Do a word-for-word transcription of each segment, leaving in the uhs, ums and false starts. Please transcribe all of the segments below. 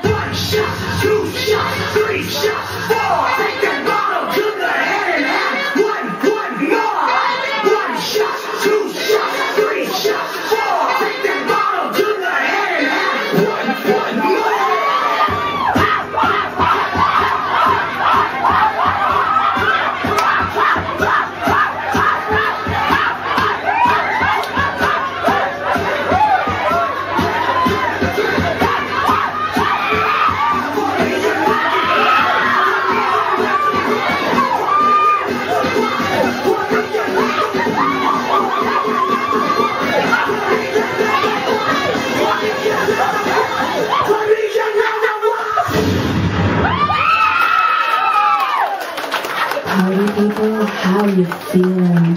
One shot, two shot, three shot, four. Take that bottle to the head and have one, one more. One shot, two shot, three shot, four. Take that bottle to the head and have one, one more. Party people, how you feeling?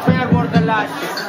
Spare for the last.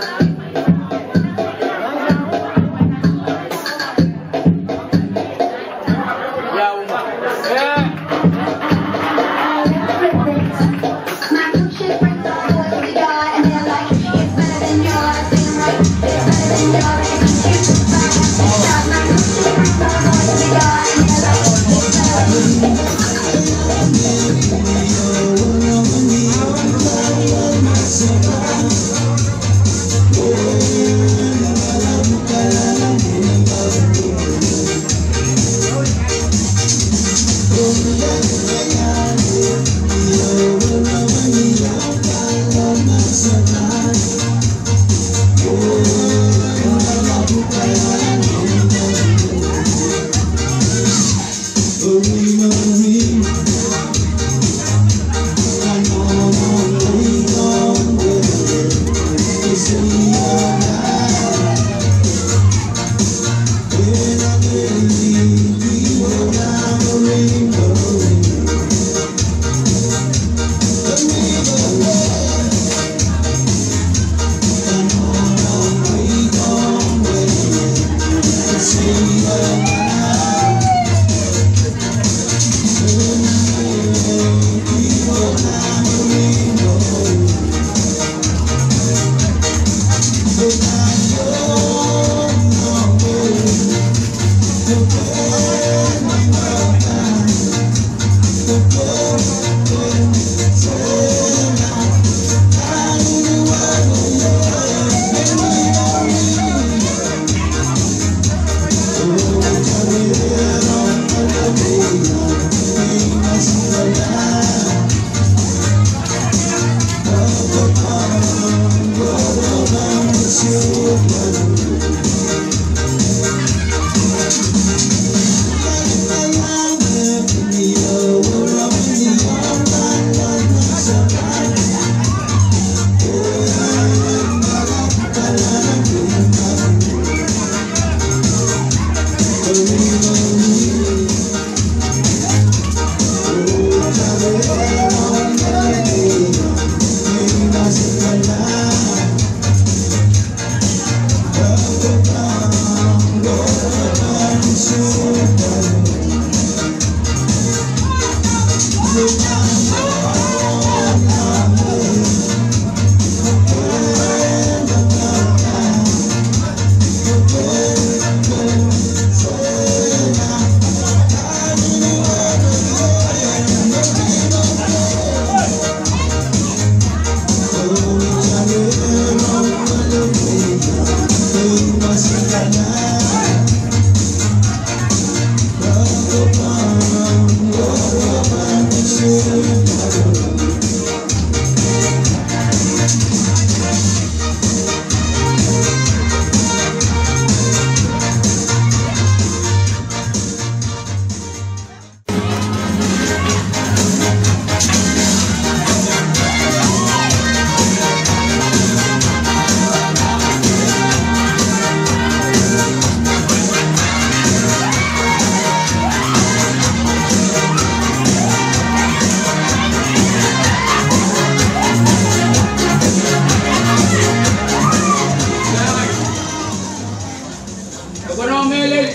Kono mehlel,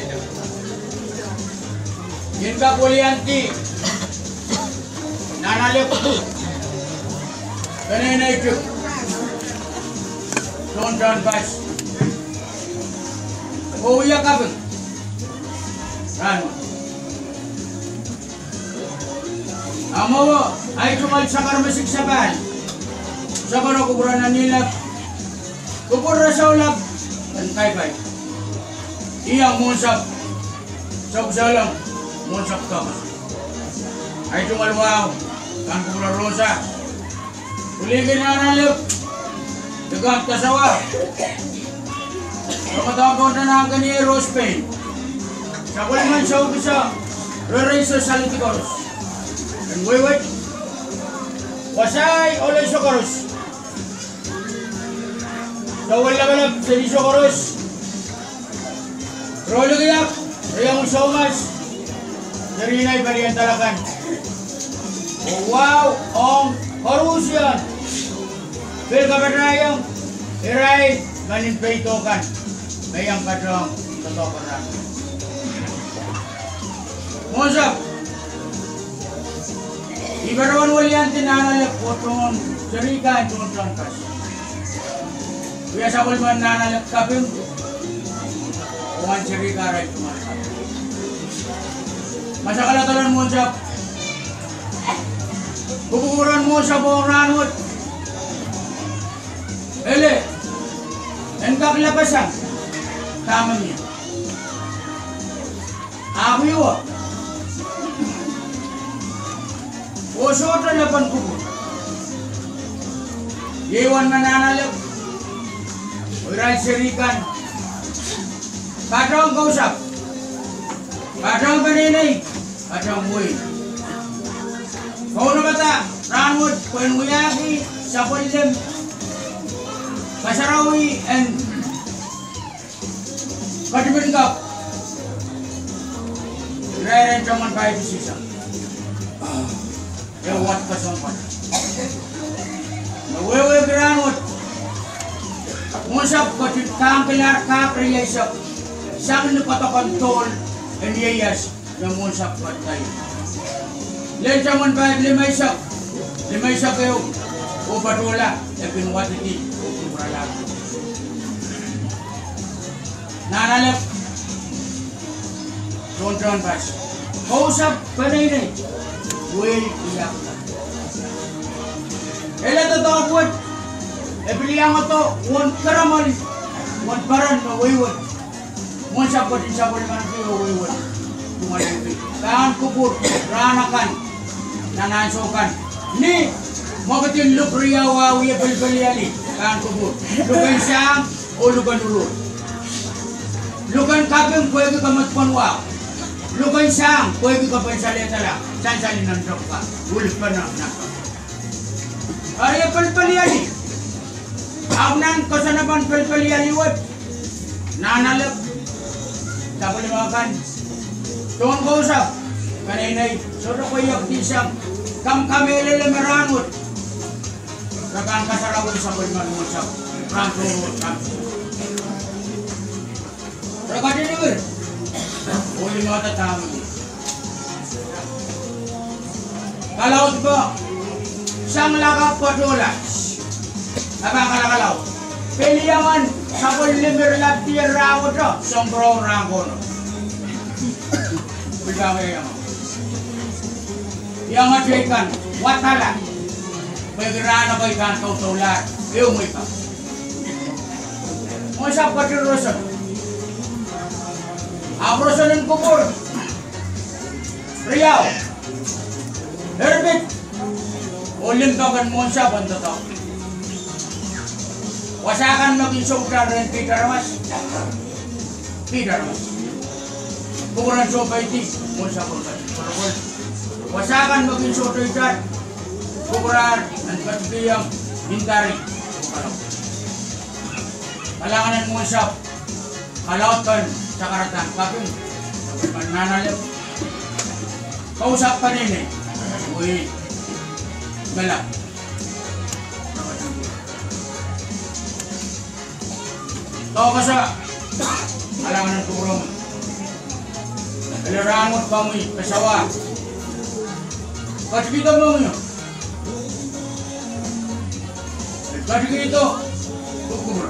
I en kak weliandi Nana Lek, peneinei Tik, Tohn Tehnpas, oh wia kaping rahnwet. Amwail tungoal sakar me siksapal, sakar o kupwuren Nanleng, kupwur rasehng lap en kaipai. Iang Mwohnsapw Soksehlong, Mwohnsapw Doakoso. Ahi tungoal wahu, kan kupwur Rosa. Pwilingki Nana Lek, Likang Tasawa. Rong doadoahk en ahnsou kei Rose Payne. Sapwellimen Soukiso, Rerei Sosalidi koaros. En wehwet, wasahi ohl eisek koaros. Sapwellime lapalap seli eisek koaros. Rolikihla, riomwi soumas, seri nei palien dalakan. Oh wahu ong koarusie pil kapatahiong irail mehn peido kan me iang patohng doadoahk en rahn. Mwohnsapw, I patohwan weliandi Nana Lek oh tohn seri kan, Tohn Tehnpas. Wia sapwellimen Nana Lek kaping, oh ahn seri kan arail tungoal kaping. Masak loalatail en Mwohnsapw, kupwuren Mwohnsapw ong rahnwet. Ele, en kak lapasang dahme mie. Ahpw I wia oh sohte lepin kupwur. Iei uwen me Nana Lek oh irail seri kan patohng kousapw, patohng peneinei, patohng wehi. Kaunopada rahnwet pwehn wiahki sapwellime kasarawi en ketipen kapw. Irair en tamwen paip sisang, e wad kesempwal. Me wehwehki rahnwet, Mwohnsapw ketin kahngkilahr kahk rieisek sang ni koadoadoahk en dohl en ieias me Mwohnsapw ketido. Lel tamwen paip limeisek, limeisek ehu, oh patohla, e kin wadidi oh kupwurala. Nana Lek, Tohn Tehnpas, kousapw peneinei, wehi wiahkihla. Ele doadoahk wet, e pil iangodo uwen keramwel, uwen peren me wehwet. Mwohnsapw ketin sapwellimaniki oh wehwet. Tungoal wiki, pahn kupwur rahn akan, nan ansou kan, ni mwekid en luk riau ah wie pelipeliali, pahn kupwur. Luk en sahm oh luk en urur. Luk en kaping pwehki kamedpwen wahu. Luk en sahm pwehki kaping saledala, sansal nan tepda, ulpene nan tepda. Eri e pelipeliali. Ahpw nan koasoanehpen pelipeliali wet, Nana Lek, sapwellime kan, tohn kousapw, peneinei, sohte koahiekdisang, kam kamehlele me rahnwet re pahn kasarawi sapwellimen Mwohnsapw, rahn tohrohr kan. Re ketin ipwir oh limehda dahme mie. Kalaud ko, sang lakapw patohla. A pahn kalakalaud. Peliangen sapwellime lapalap, dier rahnwet, sounpwong rahn kono. Pil pahn iang. Iang teikan, wadala. Pwehki rahn ko I pahn doudoulahr, ehu mwehi kan. Mwohnsapw ketin roson. Ahpw roson en kupwur. Riau. Erpit. Oh limpoak en Mwohnsapw en doadoahk. Wasa kan me kin soutar rehn Piter mas. Piter mas. Kupwuren soupeidi, Mwohnsapw en ketin kolokol. Wasa kan me kin sohte itar. Kupwur en ketikihong, ndari. Kalahngan en Mwohnsapw. Kalaud kan, sakaradahn kaping, nan ale. Kousapw peneinei. Wei. Mela. Tohkohsang. Kalahngan en kupwur. Ele rahn wet komwi, kasawa. Ketikihdo mohngiong. Ketikihdo, kupwur.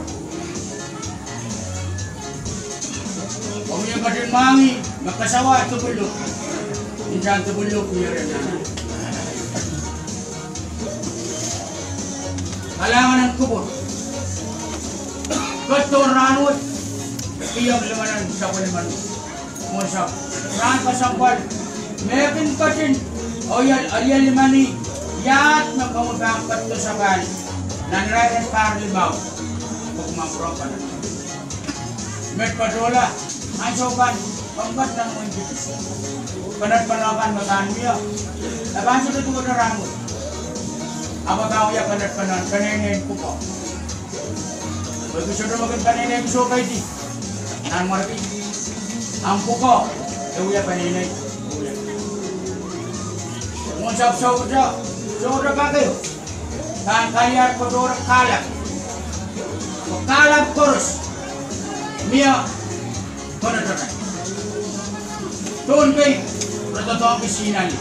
Komwi ketin mwahngih, me kasawa dipwiluhk. Ntahn dipwiluhk mie rehn nan. Kalahngan en kupwur. Ketido rahn wet, kihong lamalam sapwellimen Mwohnsapw. Rahn kesempwal, me kin ketin, oh ial, oh ial limani, iahd me komwi pahn ketido sapahl, nan irair en pahr limau, pwe kumwail pwurehng pahn. Met patohla, ansou kan, komw ket nan wehin Kipisi. Peneinei pahn kan me pahn mie, e pahn sohte duwehte rahn wet. Ahpw pahn wia peneinei, peneinei pwukoa. Pwehki sohte me kin peneinei soupeidi. Nan mwarki. Ahmw pwukoa, e wia peneinei. Mwohnsapw sohte, sohte pak ehu. Pahn kaliar kodohr kahlap. Kahlap koaros. Mie, konotoka. Tohn kei, re doadoahngki Sinali.